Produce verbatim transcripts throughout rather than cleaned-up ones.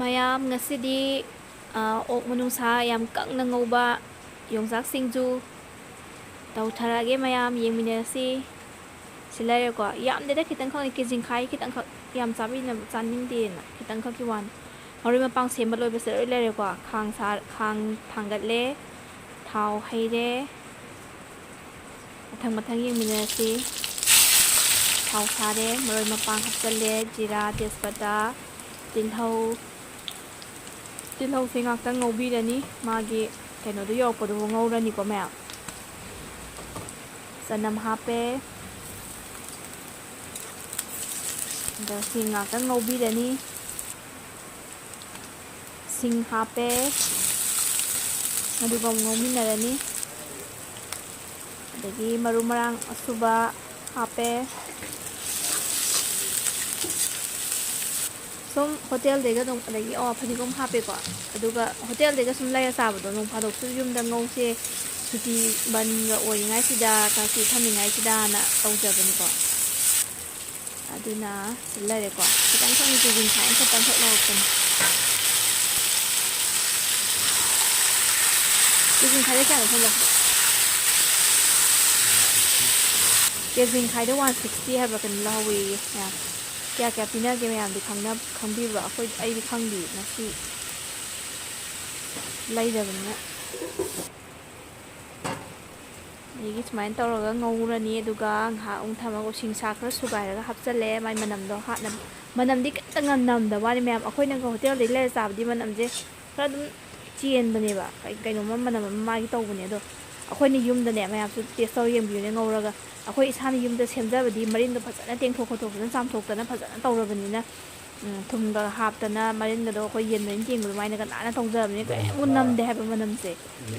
ꯃꯌꯥꯝ, ꯉꯁꯤꯗꯤ, ꯑ, ꯑꯣꯛ ꯃꯅꯨꯡꯁꯥ ꯌꯥꯝ ꯀꯪꯅ ꯉꯧꯕ ꯌꯣꯡꯆꯥꯛ ꯁꯤꯡꯖꯨ ꯇꯧꯊꯔꯛꯑꯒꯦ꯫ ꯃꯌꯥꯝ ꯌꯦꯡꯃꯤꯟꯅꯔꯁꯤ꯫ ꯁꯤ ꯂꯩꯔꯦꯀꯣ꯫ ꯌꯥꯝꯗꯦꯗ, ꯈꯤꯇꯪꯈꯛꯅꯤ, ꯀꯦꯖꯤ ꯃꯈꯥꯏ ꯈꯤꯇꯪꯈꯛ, ꯌꯥꯝ ꯆꯥꯕꯤꯅꯕ, ꯆꯥꯅꯤꯡꯗꯦꯅ ꯈꯤꯇꯪꯈꯛꯀꯤ ꯋꯥꯅꯤ꯫ ꯃꯔꯣꯏ ꯃꯄꯥꯡ ꯁꯦꯝꯕ ꯂꯣꯏꯕꯁꯦ ꯂꯣꯏ ꯂꯩꯔꯦꯀꯣ꯫ ꯈꯥꯡ ꯁꯥ-, ꯈꯥꯡ ꯊꯥꯡꯒꯠꯂꯦ, ꯊꯥꯎ ꯍꯩꯔꯦ꯫ ꯃꯊꯪ ꯃꯊꯪ ꯌꯦꯡꯃꯤꯟꯅꯔꯁꯤ꯫ ꯊꯥꯎ ꯁꯥꯔꯦ, ꯃꯔꯣꯏ ꯃꯄꯥꯡ ꯍꯥꯞꯆꯜꯂꯦ, ꯖꯤꯔꯥ, ꯇꯦꯖꯄꯇꯥ, ꯇꯤꯜꯍꯧ꯫ ꯇꯤꯜꯍꯧꯁꯦ ꯉꯥꯛꯇꯪ ꯉꯧꯕꯤꯔꯅꯤ, ꯃꯥꯒꯤ ꯀꯩꯅꯣꯗꯣ ꯌꯧꯔꯛꯄꯗꯨꯕꯨ ꯉꯧꯔꯅꯤꯀꯣ ꯃꯌꯥꯝ꯫ ꯆꯅꯝ ꯍꯥꯞꯄꯦ꯫ ꯑꯗꯣ ꯁꯤ ꯉꯥꯛꯇꯪ ꯉꯧꯕꯤꯔꯅꯤ꯫ ꯁꯤꯡ ꯍꯥꯞꯄꯦ꯫ ꯑꯗꯨꯒ ꯑꯃꯨꯛ ꯉꯧꯃꯤꯟꯅꯔꯅꯤ꯫ ꯑꯗꯒꯤ ꯃꯔꯨ ꯃꯔꯥꯡ ꯑꯁꯨꯕ ꯍꯥꯞꯄꯦ꯫ ꯁꯨꯝ ꯍꯣꯇꯦꯜꯗꯩꯒ ꯑꯗꯨꯝ, ꯑꯗꯒꯤ ꯑꯋꯥ ꯐꯗꯤꯒꯣꯝ ꯍꯥꯞꯄꯦꯀꯣ꯫ ꯑꯗꯨꯒ ꯍꯣꯇꯦꯜꯗꯩꯒ ꯁꯨꯝ ꯂꯩꯔ ꯆꯥꯕꯗꯣ, ꯅꯣꯡ ꯐꯥꯗꯣꯛꯁꯨ ꯌꯨꯝꯗ ꯉꯧꯁꯦ, ꯁꯨꯇꯤ ꯕꯟꯒ ꯑꯣꯏꯔꯤꯉꯩꯁꯤꯗ, ꯀꯥꯡꯁꯨ ꯊꯝꯃꯤꯉꯩꯁꯤꯗꯅ ꯇꯧꯖꯕꯅꯤꯀꯣ꯫ ꯑꯗꯨꯅ ꯁꯤ ꯂꯩꯔꯦꯀꯣ꯫ ꯈꯤꯇꯪ ꯈꯛ ꯀꯦꯖꯤ ꯃꯈꯥꯏ ꯑꯃꯈꯛꯇꯪ ꯈꯛ ꯂꯧꯔꯛꯄꯅꯤ꯫ ꯀꯦꯖꯤ ꯃꯈꯥꯏꯗ ꯀꯌꯥꯅꯣ ꯈꯪꯕ꯭ꯔꯥ? ꯀꯦꯖꯤ ꯃꯈꯥꯏꯗ ꯋꯥꯟ ꯁꯤꯛꯁꯇꯤ ꯍꯥꯏꯕ꯭ꯔꯥ ꯀꯩꯅꯣ ꯂꯧꯍꯧꯋꯦꯌꯦ ꯃꯌꯥꯝ꯫ ꯀꯌꯥ ꯀꯌꯥ ꯄꯤꯅꯒꯦ ꯃꯌꯥꯝꯗꯤ ꯈꯪꯅ-, ꯈꯪꯕꯤꯕ꯭ꯔꯣ? ꯑꯩꯈꯣꯏ, ꯑꯩꯗꯤ ꯈꯪꯗꯦ, ꯉꯁꯤ ꯂꯩꯗꯕꯅꯤꯅ꯫ ꯑꯗꯒꯤ ꯁꯨꯃꯥꯏꯅ ꯇꯧꯔꯒ ꯉꯧꯔꯅꯤ, ꯑꯗꯨꯒ ꯉꯥꯏꯍꯥꯛ ꯑꯃꯨꯛ ꯊꯝꯃꯒ ꯎꯁꯤꯡꯁꯥ ꯈꯔ ꯁꯨꯒꯥꯏꯔꯒ ꯍꯥꯞꯆꯜꯂꯦ, ꯃꯥꯏ ꯃꯅꯝꯗꯣ ꯍꯥꯠꯅꯕ꯫ ꯃꯅꯝꯗꯤ ꯈꯤꯇꯪ ꯅꯝꯗꯕ ꯋꯥꯅꯤ ꯃꯌꯥꯝ, ꯑꯩꯈꯣꯏꯅꯒ ꯍꯣꯇꯦꯜꯗꯒꯤ ꯂꯩꯔ ꯆꯥꯕꯗꯤ ꯃꯅꯝꯁꯦ ꯈꯔ ꯑꯗꯨꯝ ꯆꯦꯟꯕꯅꯦꯕ, ꯀꯩ-, ꯀꯩꯅꯣꯝꯃ ꯃꯅꯝ ꯑꯃ ꯃꯥꯒꯤ ꯇꯧꯕꯅꯦ꯫ ꯑꯗꯣ ꯑꯩꯈꯣꯏꯅ ꯌꯨꯝꯗꯅꯦ, ꯃꯌꯥꯝꯁꯨ ꯇꯦꯁ ꯇꯧꯔ ꯌꯦꯡꯕꯤꯌꯨꯅꯦ, ꯉꯧꯔꯒ꯫ ꯑꯩꯈꯣꯏ ꯏꯁꯥꯅ ꯌꯨꯝꯗ ꯁꯦꯝꯖꯕꯗꯤ ꯃꯔꯤꯟꯗꯣ ꯐꯖꯅ ꯇꯦꯡꯊꯣꯛ ꯈꯣꯠꯇꯣꯛꯇꯅ ꯆꯥꯝꯊꯣꯛꯇꯅ ꯐꯖꯅ ꯇꯧꯔꯕꯅꯤꯅ, ꯎꯝ, ꯊꯨꯝꯒ ꯍꯥꯞꯇꯅ ꯃꯔꯤꯟꯒꯗꯣ ꯑꯩꯈꯣꯏ ꯌꯦꯟ ꯃꯔꯤꯟ ꯇꯦꯡꯕ ꯑꯗꯨꯃꯥꯏꯅꯒ ꯅꯥꯟꯅ ꯇꯧꯖꯕꯅꯤꯅ ꯀꯔꯤꯝ ꯅꯝꯗꯦ ꯍꯥꯏꯕ ꯃꯅꯝꯁꯦ꯫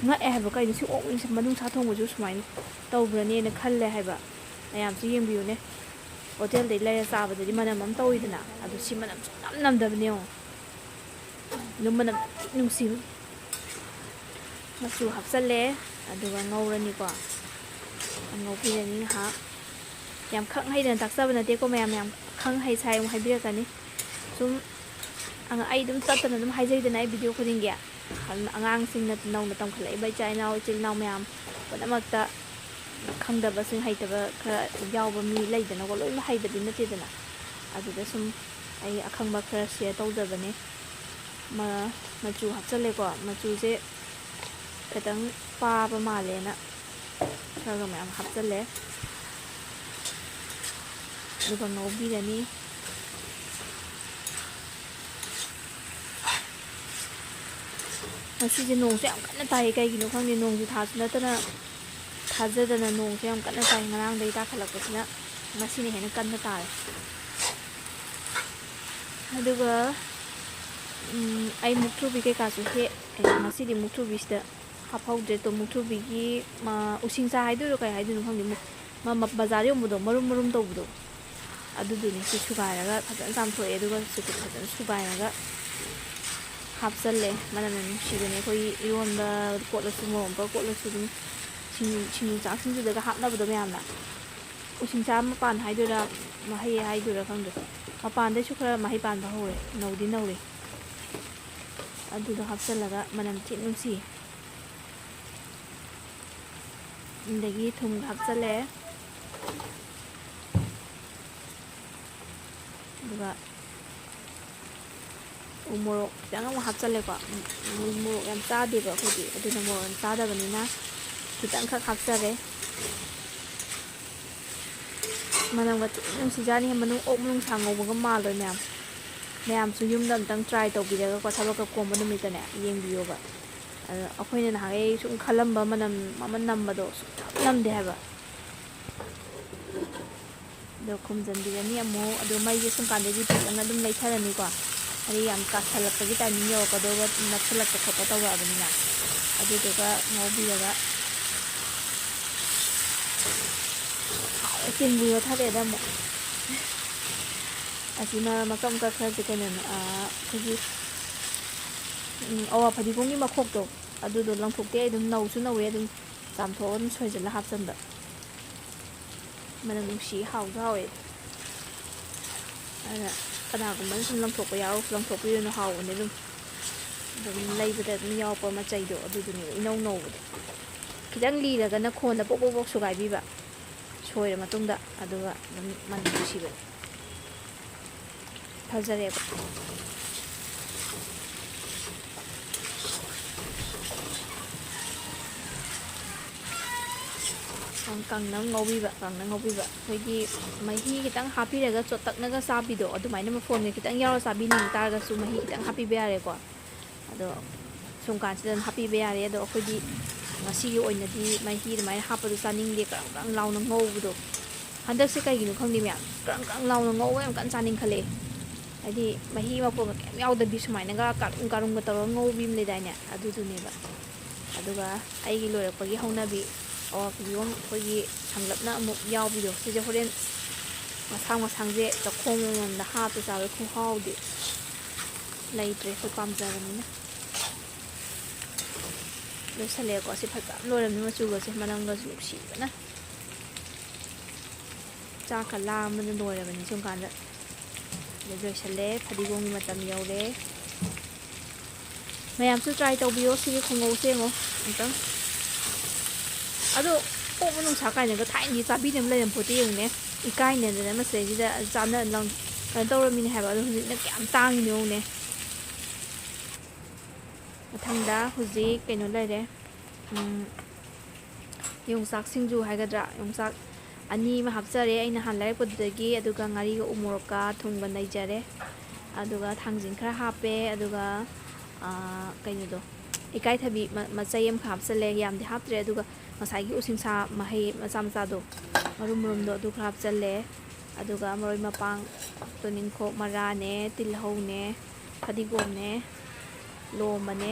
ꯉꯛꯑꯦ ꯍꯥꯏꯕ, ꯀꯩꯅꯣ ꯁꯤ ꯑꯣꯛ ꯃꯅꯨꯡꯁꯥ ꯊꯣꯡꯕꯁꯨ ꯁꯨꯃꯥꯏꯅ ꯇꯧꯕ꯭ꯔꯅꯦꯅ ꯈꯜꯂꯦ ꯍꯥꯏꯕ꯫ ꯃꯌꯥꯝꯁꯨ ꯌꯦꯡꯕꯤꯌꯨꯅꯦ, ꯍꯣꯇꯦꯜꯗꯩ ꯂꯩꯔ ꯆꯥꯕꯗꯗꯤ ꯃꯅꯝ ꯑꯃ ꯇꯧꯋꯤꯗꯅ, ꯑꯗꯣ ꯁꯤ ꯃꯅꯝ ꯁꯨꯡꯅꯝ ꯅꯝꯗꯕꯅꯦ ꯌꯦꯡꯉꯣ꯫ ꯑꯗꯨꯝ ꯃꯅꯝ ꯅꯨꯡꯁꯤꯕ꯫ ꯃꯆꯨ ꯍꯥꯞꯆꯜꯂꯦ, ꯑꯗꯨꯒ ꯉꯧꯔꯅꯤꯀꯣ꯫ ꯉꯧꯕꯤꯔꯅꯤ ꯉꯥꯏꯍꯥꯛ꯫ ꯌꯥꯝ ꯈꯪ ꯍꯩꯗꯅ ꯇꯥꯛꯆꯕ ꯅꯠꯇꯦꯀꯣ ꯃꯌꯥꯝ, ꯌꯥꯝ ꯈꯪ ꯍꯩ ꯁꯥꯏ ꯑꯃꯨꯛ ꯍꯥꯏꯕꯤꯔꯛꯀꯅꯤ꯫ ꯁꯨꯝ ꯑꯉꯥꯡ, ꯑꯩ ꯑꯗꯨꯝ ꯇꯠꯇꯅ ꯑꯗꯨꯝ ꯍꯥꯏꯖꯩꯗꯅ ꯑꯩ ꯚꯤꯗꯤꯑꯣ ꯈꯨꯗꯤꯡꯒꯤ, ꯑꯉꯥꯡꯁꯤꯡꯅ, ꯅꯧꯅ ꯇꯝꯈꯠꯂꯛꯏꯕ ꯏꯆꯥ ꯏꯅꯥꯎ, ꯏꯆꯤꯜ ꯏꯅꯥꯎ ꯃꯌꯥꯝ ꯄꯨꯝꯅꯃꯛꯇ, ꯈꯪꯗꯕꯁꯤꯡ, ꯍꯩꯇꯕ ꯈꯔ ꯌꯥꯎꯕ ꯃꯤ ꯂꯩꯗꯅꯀꯣ, ꯂꯣꯏꯅꯃꯛ ꯍꯩꯕꯗꯤ ꯅꯠꯇꯦꯗꯅ꯫ ꯑꯗꯨꯗ ꯁꯨꯝ ꯑꯩ ꯑꯈꯪꯕ ꯈꯔ ꯁꯤꯌꯔ ꯇꯧꯖꯕꯅꯦ꯫ ꯃ-, ꯃꯆꯨ ꯍꯥꯞꯆꯜꯂꯦꯀꯣ꯫ ꯃꯆꯨꯁꯦ ꯈꯤꯇꯪ ꯄꯥꯕ ꯃꯥꯜꯂꯦꯅ ꯈꯔꯒ ꯃꯌꯥꯝ ꯍꯥꯞꯆꯜꯂꯦ꯫ ꯑꯗꯨꯒ ꯉꯧꯕꯤꯔꯅꯤ꯫ ꯉꯁꯤꯁꯦ ꯅꯣꯡꯁꯨ ꯌꯥꯝ ꯀꯟꯅ ꯇꯥꯏꯌꯦ, ꯀꯩꯒꯤꯅꯣ ꯈꯪꯗꯦ, ꯅꯣꯡꯖꯨ ꯊꯥꯁꯨ ꯅꯠꯇꯅ꯫ ꯊꯥꯖꯗꯅ ꯅꯣꯡꯁꯦ ꯌꯥꯝ ꯀꯟꯅ ꯇꯥꯏ, ꯉꯔꯥꯡꯗꯒꯤ ꯇꯥꯈꯠꯂꯛꯄꯁꯤꯅ ꯉꯁꯤꯅ ꯍꯦꯟꯅ ꯀꯟꯅ ꯇꯥꯔꯦ꯫ ꯑꯗꯨꯒ, ꯎꯝ, ꯑꯩ ꯃꯨꯛꯊ꯭ꯔꯨꯕꯤ ꯀꯩꯀꯥꯁꯨ ꯍꯦꯛ-, ꯑꯦ, ꯉꯁꯤꯗꯤ ꯃꯨꯛꯊ꯭ꯔꯨꯕꯤꯁꯤꯗ ꯍꯥꯞꯍꯧꯗ꯭ꯔꯦ꯫ ꯇꯣ, ꯃꯨꯛꯊ꯭ꯔꯨꯕꯤꯒꯤ, ꯃ-, ꯎꯁꯤꯡꯁꯥ ꯍꯥꯏꯗꯣꯏꯔꯣ ꯀꯩ ꯍꯥꯏꯗꯣꯏꯅꯣ ꯈꯪꯗꯦ, ꯃꯨꯛ-, ꯃ-, ꯃ-, ꯕꯖꯥꯔꯗ ꯌꯣꯟꯕꯗꯣ, ꯃꯔꯨꯝ ꯃꯔꯨꯝ ꯇꯧꯕꯗꯣ, ꯑꯗꯨꯗꯨꯅꯤ꯫ ꯁꯤ ꯁꯨꯒꯥꯏꯔꯒ ꯐꯖꯅ ꯆꯥꯝꯊꯣꯛꯑꯦ, ꯑꯗꯨꯒ ꯁꯤ ꯐꯖꯅ ꯁꯨꯒꯥꯏꯔꯒ ꯍꯥꯞꯆꯜꯂꯦ꯫ ꯃꯅꯝ ꯌꯥꯝ ꯅꯨꯡꯁꯤꯕꯅꯦ, ꯑꯩꯈꯣꯏꯒꯤ ꯏꯔꯣꯟꯕ ꯀꯣꯠꯂꯁꯨ, ꯃꯣꯔꯣꯛ ꯃꯦꯠꯄ ꯀꯣꯠꯂꯁꯨ ꯑꯗꯨꯝ, ꯁꯤꯡ-, ꯁꯤꯡꯖꯨ ꯆꯥꯛ ꯁꯤꯡꯖꯨꯗꯒ ꯍꯥꯞꯅꯕꯗꯣ ꯃꯌꯥꯝꯅ꯫ ꯎꯁꯤꯡꯁꯥ ꯃꯄꯥꯟ ꯍꯥꯏꯗꯣꯏꯔꯥ, ꯃꯍꯩ ꯍꯥꯏꯗꯣꯏꯔꯥ ꯈꯪꯗꯦ, ꯃꯄꯥꯟꯗꯩꯁꯨ ꯈꯔ ꯃꯍꯩ ꯄꯥꯟꯕ ꯍꯧꯔꯦ, ꯅꯧꯗꯤ ꯅꯧꯔꯤ꯫ ꯑꯗꯨꯗꯣ ꯍꯥꯞꯆꯜꯂꯒ ꯃꯅꯝ ꯊꯤ ꯅꯨꯡꯁꯤ꯫ ꯑꯗꯒꯤ ꯊꯨꯝꯒ ꯍꯥꯞꯆꯜꯂꯦ꯫ ꯑꯗꯨꯒ ꯎ ꯃꯣꯔꯣꯛ ꯈꯤꯇꯪ ꯑꯃꯨꯛ ꯍꯥꯞꯆꯜꯂꯦꯀꯣ꯫ ꯎ ꯃꯣꯔꯣꯛ ꯌꯥꯝ ꯆꯥꯗꯦꯕ ꯑꯩꯈꯣꯏꯗꯤ, ꯑꯗꯨꯅ ꯃꯣꯔꯣꯛ ꯌꯥꯝ ꯆꯥꯗꯕꯅꯤꯅ ꯈꯤꯇꯪꯈꯛ ꯍꯥꯞꯆꯔꯦ꯫ ꯃꯅꯝꯒ ꯊꯤ ꯅꯨꯡꯁꯤꯖꯥꯠꯅꯤꯍꯦ, ꯃꯅꯨꯡ, ꯑꯣꯛ ꯃꯅꯨꯡꯁꯥ ꯉꯧꯕꯒ ꯃꯥꯜꯂꯣꯏ ꯃꯌꯥꯝ꯫ ꯃꯌꯥꯝꯁꯨ ꯌꯨꯝꯗ ꯑꯝꯇꯪ ꯇ꯭ꯔꯥꯏ ꯇꯧꯕꯤꯔꯒꯀꯣ, ꯊꯕꯛꯀ ꯀꯣꯝꯕ ꯅꯨꯃꯤꯠꯇꯅꯦ, ꯌꯦꯡꯕꯤꯌꯣꯕ꯫ ꯑꯗꯣ ꯑꯩꯈꯣꯏꯅ ꯅꯍꯥꯟꯈꯩ ꯁꯨꯝ ꯈꯜꯂꯝꯕ ꯃꯅꯝ ꯑꯃ ꯅꯝꯕꯗꯣ ꯁꯨꯡꯅꯝ ꯅꯝꯗꯦ ꯍꯥꯏꯕ꯫ ꯑꯗꯣ ꯈꯨꯝꯖꯤꯟꯕꯤꯔꯅꯤ ꯑꯃꯨꯛ꯫ ꯑꯗꯣ ꯃꯩꯁꯦ ꯁꯨꯝ ꯀꯥꯟꯗꯗꯤ ꯐꯖꯅ ꯑꯗꯨꯝ ꯂꯩꯊꯔꯅꯤꯀꯣ, ꯍꯥꯏꯗꯤ ꯌꯥꯝ ꯀꯥꯁꯜꯂꯛꯄꯒꯤ ꯇꯥꯏꯃꯤꯡ ꯌꯧꯔꯛꯀꯗꯧꯕ, ꯅꯛꯁꯜꯂꯛꯄ ꯈꯣꯠꯄ ꯇꯧꯔꯛꯑꯕꯅꯤꯅ꯫ ꯑꯗꯨꯗꯨꯒ ꯉꯧꯕꯤꯔꯒ ꯍꯥꯎꯅ ꯆꯤꯟꯕꯨ ꯌꯣꯠꯊꯔꯛꯑꯦꯗ ꯑꯃꯨꯛ꯫ ꯑꯁꯤꯅ ꯃꯀꯛ ꯃꯀꯛ ꯈꯔꯁꯦ ꯀꯩꯅꯣꯅꯦ, ꯑꯥ, ꯑꯩꯈꯣꯏꯒꯤ, ꯎꯝ, ꯑꯋꯥ ꯐꯗꯤꯒꯣꯝꯒꯤ ꯃꯈꯣꯛꯇꯣ, ꯑꯗꯨꯗꯣ ꯂꯪꯊꯣꯛꯇꯦ꯫ ꯑꯩ ꯑꯗꯨꯝ ꯅꯧꯁꯨ ꯅꯧꯔꯦ, ꯑꯗꯨꯝ ꯆꯥꯝꯊꯣꯛꯑꯒ ꯑꯗꯨꯝ ꯁꯣꯏꯖꯜꯂ ꯍꯥꯞꯆꯟꯕ꯫ ꯃꯅꯝ ꯅꯨꯡꯁꯤ, ꯍꯥꯎꯁꯨ ꯍꯥꯎꯋꯦ꯫ ꯑꯗꯨꯅ ꯀꯅꯥꯒꯨꯝꯕꯅ ꯁꯨꯝ ꯂꯪꯊꯣꯛꯄ ꯌꯥꯎꯔꯁꯨ ꯂꯪꯊꯣꯛꯄꯤꯔꯨꯅꯨ, ꯍꯥꯎꯕꯅꯦ ꯑꯗꯨꯝ꯫ ꯑꯗꯨꯝ ꯂꯩꯕꯗ ꯑꯗꯨꯝ ꯌꯥꯎꯔꯛꯄ ꯃꯆꯩꯗꯣ ꯑꯗꯨꯗꯨꯅꯦꯕ, ꯏꯅꯧ ꯅꯧꯕꯗꯣ꯫ ꯈꯤꯇꯪ ꯂꯤꯔꯒꯅ ꯈꯣꯟꯗ ꯄꯣꯛ ꯄꯣꯛ ꯄꯣꯛ ꯁꯨꯒꯥꯏꯕꯤꯕ, ꯁꯣꯏꯔ ꯃꯇꯨꯡꯗ, ꯑꯗꯨꯒ ꯑꯗꯨꯝ ꯃꯅꯝ ꯅꯨꯡꯁꯤꯕꯅꯦ꯫ ꯐꯖꯔꯦꯕ꯫ ꯀꯪ-, ꯀꯪꯅ ꯉꯧꯕꯤꯕ, ꯀꯪꯅ ꯉꯧꯕꯤꯕ꯫ ꯑꯩꯈꯣꯏꯒꯤ ꯃꯍꯤ ꯈꯤꯇꯪ ꯍꯥꯞꯄꯤꯔꯒ ꯆꯣꯠꯇꯛꯅꯒ ꯆꯥꯕꯤꯗꯣ, ꯑꯗꯨꯃꯥꯏꯅ ꯃꯐꯣꯟꯒ ꯈꯤꯇꯪ ꯌꯥꯎꯔ ꯆꯥꯕꯤꯅꯤꯡ ꯇꯥꯔꯒꯁꯨ ꯃꯍꯤ ꯈꯤꯇꯪ ꯍꯥꯞꯄꯤꯕ ꯌꯥꯔꯦꯀꯣ꯫ ꯑꯗꯣ ꯁꯨꯝ ꯀꯥꯟꯁꯤꯗ ꯑꯗꯨꯝ ꯍꯥꯞꯄꯤꯕ ꯌꯥꯔꯦ꯫ ꯑꯗꯣ ꯑꯩꯈꯣꯏꯗꯤ ꯉꯁꯤꯒꯤ ꯑꯣꯏꯅꯗꯤ ꯃꯍꯤ ꯑꯗꯨꯃꯥꯏꯅ ꯍꯥꯞꯄꯗꯣ ꯆꯥꯅꯤꯡꯗꯦ, ꯀ꯭ꯔꯪ ꯀ꯭ꯔꯪ ꯂꯥꯎꯅ ꯉꯧꯕꯗꯣ꯫ ꯍꯟꯗꯛꯁꯦ ꯀꯩꯒꯤꯅꯣ ꯈꯪꯗꯦ ꯃꯌꯥꯝ, ꯀ꯭ꯔꯪ ꯀ꯭ꯔꯪ ꯂꯥꯎꯅ ꯉꯧꯕ ꯌꯥꯝ ꯀꯟꯅ ꯆꯥꯅꯤꯡꯈꯠꯂꯛꯑꯦ꯫ ꯍꯥꯏꯗꯤ ꯃꯍꯤ ꯃꯐꯣꯟꯒ ꯀꯩꯝ ꯌꯥꯎꯗꯕꯤ ꯁꯨꯃꯥꯏꯅꯒ ꯀꯥꯔꯨꯝ ꯀꯥꯔꯨꯝꯒ ꯇꯧꯔꯒ ꯉꯧꯕꯤ ꯑꯃ ꯂꯩꯗꯥꯏꯅꯦ, ꯑꯗꯨꯗꯨꯅꯦꯕ꯫ ꯑꯗꯨꯒ ꯑꯩꯒꯤ ꯂꯣꯏꯔꯛꯄꯒꯤ ꯍꯧꯅꯕꯤ, ꯑꯋꯥ ꯐꯗꯤꯒꯣꯝ ꯑꯩꯈꯣꯏꯒꯤ ꯁꯪꯂꯞꯅ ꯑꯃꯨꯛ ꯌꯥꯎꯕꯤꯗꯣ, ꯁꯤꯁꯦ ꯍꯣꯔꯦꯟ ꯃꯁꯥꯡ ꯃꯁꯥꯡꯁꯦ ꯆꯥꯛꯈꯣꯝ ꯑꯃꯃꯝꯗ ꯍꯥꯞꯄ ꯆꯥꯕꯒꯤ ꯈꯨꯍꯥꯎꯗꯤ ꯂꯩꯇ꯭ꯔꯦ, ꯑꯩꯈꯣꯏ ꯄꯥꯝꯖꯕꯅꯤꯅ꯫ ꯂꯣꯏꯁꯜꯂꯦꯀꯣ꯫ ꯁꯤ ꯐꯖꯅ ꯂꯣꯏꯔꯕꯅꯤ, ꯃꯆꯨꯒꯁꯦ, ꯃꯅꯝꯒꯁꯨ ꯅꯨꯡꯁꯤꯕꯅ꯫ ꯆꯥꯛꯀ ꯂꯥꯝꯕꯅ ꯂꯣꯏꯔꯕꯅꯤ ꯁꯨꯝ ꯀꯥꯟꯗ꯫ ꯑꯗꯩ ꯂꯣꯏꯁꯜꯂꯦ, ꯐꯗꯤꯒꯣꯝꯒꯤ ꯃꯇꯝ ꯌꯧꯔꯦ꯫ ꯃꯌꯥꯝꯁꯨ try ꯇꯧꯕꯤꯌꯣ, ꯁꯤꯒꯤ ꯈꯨꯉꯧꯁꯦ ꯌꯦꯡꯉꯣ ꯑꯝꯇꯪ꯫ ꯑꯗꯣ ꯑꯣꯛ ꯃꯅꯨꯡꯁꯥ ꯀꯥꯏꯅꯒ ꯊꯥꯏꯅꯗꯤ ꯆꯥꯕꯤꯅꯕ ꯂꯩꯔꯝꯄꯣꯠꯇꯦ ꯌꯦꯡꯉꯨꯅꯦ꯫ ꯏꯀꯥꯏꯅꯗꯅ ꯃꯁꯤꯗꯩꯁꯤꯗ ꯆꯥꯅ ꯂꯪ-, ꯀꯩꯅꯣ ꯇꯧꯔꯝꯃꯤꯅꯦ ꯍꯥꯏꯕ꯫ ꯑꯗꯣ ꯍꯧꯖꯤꯛꯅ ꯀꯌꯥꯝ ꯇꯥꯡꯉꯤꯅꯣ ꯌꯦꯡꯉꯨꯅꯦ꯫ ꯃꯊꯪꯗ ꯍꯧꯖꯤꯛ ꯀꯩꯅꯣ ꯂꯩꯔꯦ, ꯎꯝ, ꯌꯣꯡꯆꯥꯛ ꯁꯤꯡꯖꯨ ꯍꯥꯏꯒꯗ꯭ꯔꯥ, ꯌꯣꯡꯆꯥꯛ ꯑꯅꯤ ꯑꯃ ꯍꯥꯞꯆꯔꯦ ꯑꯩꯅ ꯍꯥꯟꯅ ꯂꯩꯔꯛꯄꯗꯨꯗꯒꯤ, ꯑꯗꯨꯒ ꯉꯥꯔꯤꯒ ꯎ ꯃꯣꯔꯣꯛꯀ ꯊꯨꯝꯒ ꯅꯩꯖꯔꯦ, ꯑꯗꯨꯒ ꯊꯥꯡꯖꯤꯡ ꯈꯔ ꯍꯥꯞꯄꯦ, ꯑꯗꯨꯒ, ꯑꯥ, ꯀꯩꯅꯣꯗꯣ, ꯏꯀꯥꯏꯊꯕꯤ ꯃ-, ꯃꯆꯩ ꯑꯃꯈꯛ ꯍꯥꯞꯆꯜꯂꯦ, ꯌꯥꯝꯗꯤ ꯍꯥꯞꯇ꯭ꯔꯦ꯫ ꯑꯗꯨꯒ ꯉꯁꯥꯏꯒꯤ ꯎꯁꯤꯡꯁꯥ ꯃꯍꯩ ꯃꯆꯥ ꯃꯆꯥꯗꯣ, ꯃꯔꯨꯝ ꯃꯔꯨꯝꯗꯣ, ꯑꯗꯨ ꯈꯔ ꯍꯥꯞꯆꯜꯂꯦ꯫ ꯑꯗꯨꯒ ꯃꯔꯣꯏ ꯃꯄꯥꯡ, ꯇꯣꯅꯤꯡꯈꯣꯛ ꯃꯔꯥꯅꯦ, ꯇꯤꯜꯍꯧꯅꯦ, ꯐꯗꯤꯒꯣꯝꯅꯦ, ꯂꯣꯝꯕꯅꯦ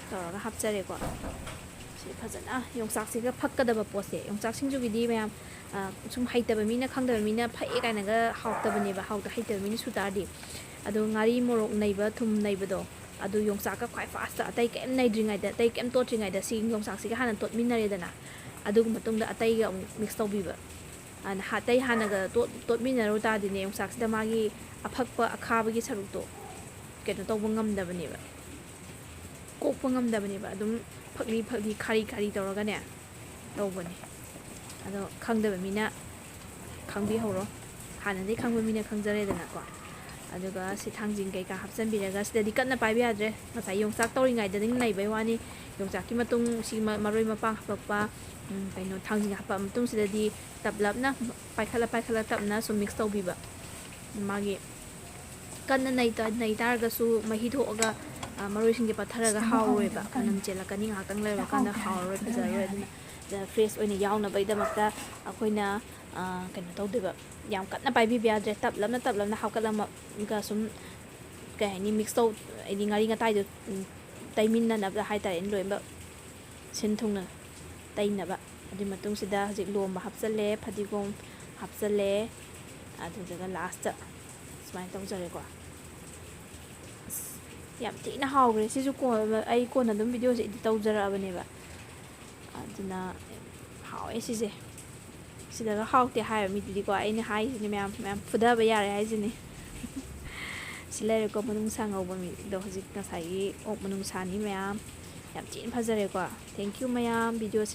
ꯇꯧꯔꯒ ꯍꯥꯞꯆꯔꯦꯀꯣ꯫ ꯁꯤ ꯐꯖꯅ ꯌꯣꯡꯆꯥꯛꯁꯤꯒ ꯐꯛꯀꯗꯕ ꯄꯣꯠꯁꯦ, ꯌꯣꯡꯆꯥꯛ ꯁꯤꯡꯖꯨꯒꯤꯗꯤ ꯃꯌꯥꯝ, ꯑ, ꯁꯨꯝ ꯍꯩꯇꯕ ꯃꯤꯅ, ꯈꯪꯗꯕ ꯃꯤꯅ ꯐꯛꯑꯦ ꯀꯥꯏꯅꯒ ꯍꯥꯎꯇꯕꯅꯦꯕ, ꯍꯥꯎꯇ-, ꯍꯩꯇꯕ ꯃꯤꯅ ꯁꯨ ꯇꯥꯔꯗꯤ꯫ ꯑꯗꯣ ꯉꯥꯔꯤ ꯃꯣꯔꯣꯛ ꯅꯩꯕ, ꯊꯨꯝ ꯅꯩꯕꯗꯣ, ꯑꯗꯨ ꯌꯣꯡꯆꯥꯛꯀ ꯈ꯭ꯋꯥꯏ first, ꯑꯇꯩ ꯀꯩꯝ ꯅꯩꯗ꯭ꯔꯤꯉꯩꯗ, ꯑꯇꯩ ꯀꯩꯝ ꯇꯣꯠꯇ꯭ꯔꯤꯉꯩꯗ ꯁꯤ ꯌꯣꯡꯆꯥꯛꯁꯤꯒ ꯍꯥꯟꯅ ꯇꯣꯠꯃꯤꯟꯅꯔꯦꯗꯅ, ꯑꯗꯨꯒꯤ ꯃꯇꯨꯡꯗ ꯑꯇꯩꯒ ꯑꯃꯨꯛ mix ꯇꯧꯕꯤꯕ꯫ ꯑꯇꯩ ꯍꯥꯟꯅꯒ ꯇꯣꯠ ꯇꯣꯠꯃꯤꯟꯅꯔꯨ ꯇꯥꯔꯗꯤꯅꯦ, ꯌꯣꯡꯆꯥꯛꯁꯤꯗ ꯃꯥꯒꯤ ꯑꯐꯛꯄ ꯑꯈꯥꯕꯒꯤ ꯁꯔꯨꯛꯇꯣ ꯀꯩꯅꯣ ꯇꯧꯕ ꯉꯝꯗꯕꯅꯦꯕ, ꯀꯣꯛꯄ ꯉꯝꯗꯕꯅꯦꯕ꯫ ꯑꯗꯨꯝ ꯐꯛꯂꯤ ꯐꯛꯂꯤ ꯈꯥꯔꯤ ꯈꯥꯔꯤ ꯇꯧꯔꯒꯅꯦ ꯇꯧꯕꯅꯦ꯫ ꯑꯗꯣ ꯈꯪꯗꯕ ꯃꯤꯅ ꯈꯪꯕꯤꯍꯧꯔꯣ, ꯍꯥꯟꯅꯗꯒꯤ ꯈꯪꯕ ꯃꯤꯅ ꯈꯪꯖꯔꯦꯗꯅꯀꯣ꯫ ꯑꯗꯨꯒ ꯁꯤ ꯊꯥꯡꯖꯤꯡ ꯀꯩꯀꯥ ꯍꯥꯞꯆꯤꯟꯕꯤꯔꯒ, ꯁꯤꯗꯗꯤ ꯀꯟꯅ ꯄꯥꯏꯕ ꯌꯥꯗ꯭ꯔꯦ, ꯉꯁꯥꯏ ꯌꯣꯡꯆꯥꯛ ꯇꯧꯔꯤꯉꯩꯗꯅꯤ ꯅꯩꯕꯩ ꯋꯥꯅꯤ꯫ ꯌꯣꯡꯆꯥꯛꯀꯤ ꯃꯇꯨꯡ ꯁꯤ ꯃ- ꯃꯔꯣꯏ ꯃꯄꯥꯡ ꯍꯥꯞꯄꯛꯄ, ꯎꯝ, ꯀꯩꯅꯣ, ꯊꯥꯡꯖꯤꯡ ꯍꯥꯞꯄ ꯃꯇꯨꯡꯁꯤꯗꯗꯤ ꯇꯞꯂꯞꯅ ꯄꯥꯏꯈꯠꯂ ꯄꯥꯏꯈꯠꯂ ꯇꯞꯅ ꯁꯨꯝ ꯃꯤꯛꯁ ꯇꯧꯕꯤꯕ꯫ ꯃꯥꯒꯤ ꯀꯟꯅ ꯅꯩ ꯇ- ꯅꯩ ꯇꯥꯔꯒꯁꯨ ꯃꯍꯤ ꯊꯣꯛꯑꯒ, ꯑ, ꯃꯔꯣꯏꯁꯤꯡꯁꯦ ꯄꯠꯊꯔꯒ ꯍꯥꯎꯔꯣꯏꯕ, ꯃꯅꯝ ꯆꯦꯜꯂꯛꯀꯅꯤ, ꯉꯥꯏꯍꯥꯛꯇꯪ ꯂꯩꯔꯀꯥꯟꯗ ꯍꯥꯎꯔꯔꯣꯏ, ꯐꯖꯔꯔꯣꯏ꯫ ꯑꯗꯨꯅ ꯐ꯭ꯔꯦꯁ ꯑꯣꯏꯅ ꯌꯥꯎꯅꯕꯒꯤꯗꯃꯛꯇ ꯑꯩꯈꯣꯏꯅ, ꯑ, ꯀꯩꯅꯣ ꯇꯧꯗꯣꯏꯕ, ꯌꯥꯝ ꯀꯟꯅ ꯄꯥꯏꯕꯤꯕ ꯌꯥꯗ꯭ꯔꯦ, ꯇꯞꯂꯞꯅ ꯇꯞꯂꯞꯅ ꯍꯥꯞꯀꯠꯂꯝꯃꯒ ꯁꯨꯝ, ꯀꯩ ꯍꯥꯏꯅꯤ, ꯃꯤꯛꯁ ꯇꯧ, ꯍꯥꯏꯗꯤ ꯉꯥꯔꯤ ꯉꯇꯥꯏꯗꯣ, ꯎꯝ, ꯇꯩꯃꯤꯟꯅꯅꯕ ꯍꯥꯏꯇꯥꯔꯦ, ꯂꯣꯏꯅꯃꯛ ꯁꯤꯟ ꯊꯨꯡꯅ ꯇꯩꯅꯕ꯫ ꯑꯗꯨꯒꯤ ꯃꯇꯨꯡꯁꯤꯗ ꯍꯧꯖꯤꯛ ꯂꯣꯝꯕ ꯍꯥꯞꯆꯜꯂꯦ, ꯐꯗꯤꯒꯣꯝ ꯍꯥꯞꯆꯜꯂꯦ, ꯑꯗꯨꯗꯨꯒ ꯂꯥꯁꯇ ꯁꯨꯃꯥꯏꯅ ꯇꯧꯖꯔꯦꯀꯣ꯫ ꯑꯁ, ꯌꯥꯝ ꯊꯤꯅ ꯍꯥꯎꯈ꯭ꯔꯦ꯫ ꯁꯤꯁꯨ ꯀꯣꯟ-, ꯑꯩ ꯀꯣꯟꯅ ꯑꯗꯨꯝ ꯚꯤꯗꯤꯑꯣꯁꯦ ꯏꯗꯤꯠ ꯇꯧꯖꯔꯛꯑꯕꯅꯦꯕ꯫ ꯑꯗꯨꯅ ꯍꯥꯎꯋꯦ ꯁꯤꯁꯦ꯫ ꯁꯤꯗꯒ ꯍꯥꯎꯇꯦ ꯍꯥꯏꯕ ꯃꯤꯗꯨꯗꯤꯀꯣ, ꯑꯩꯅ ꯍꯥꯏꯁꯤꯅꯦ ꯃꯌꯥꯝ, ꯃꯌꯥꯝ ꯐꯨꯊꯕ ꯌꯥꯔꯦ ꯍꯥꯏꯁꯤꯅꯦ꯫ ꯁꯤ ꯂꯩꯔꯦꯀꯣ, ꯃꯅꯨꯡꯁꯥ ꯉꯧꯕ ꯃꯤꯗꯣ, ꯍꯧꯖꯤꯛ ꯉꯁꯥꯏꯒꯤ ꯑꯣꯛ ꯃꯅꯨꯡꯁꯥꯅꯤ ꯃꯌꯥꯝ꯫ ꯌꯥꯝ ꯊꯤꯅ ꯐꯖꯔꯦꯀꯣ꯫ Thank you ꯃꯌꯥꯝ, ꯚꯤꯗꯤꯑꯣꯁꯦ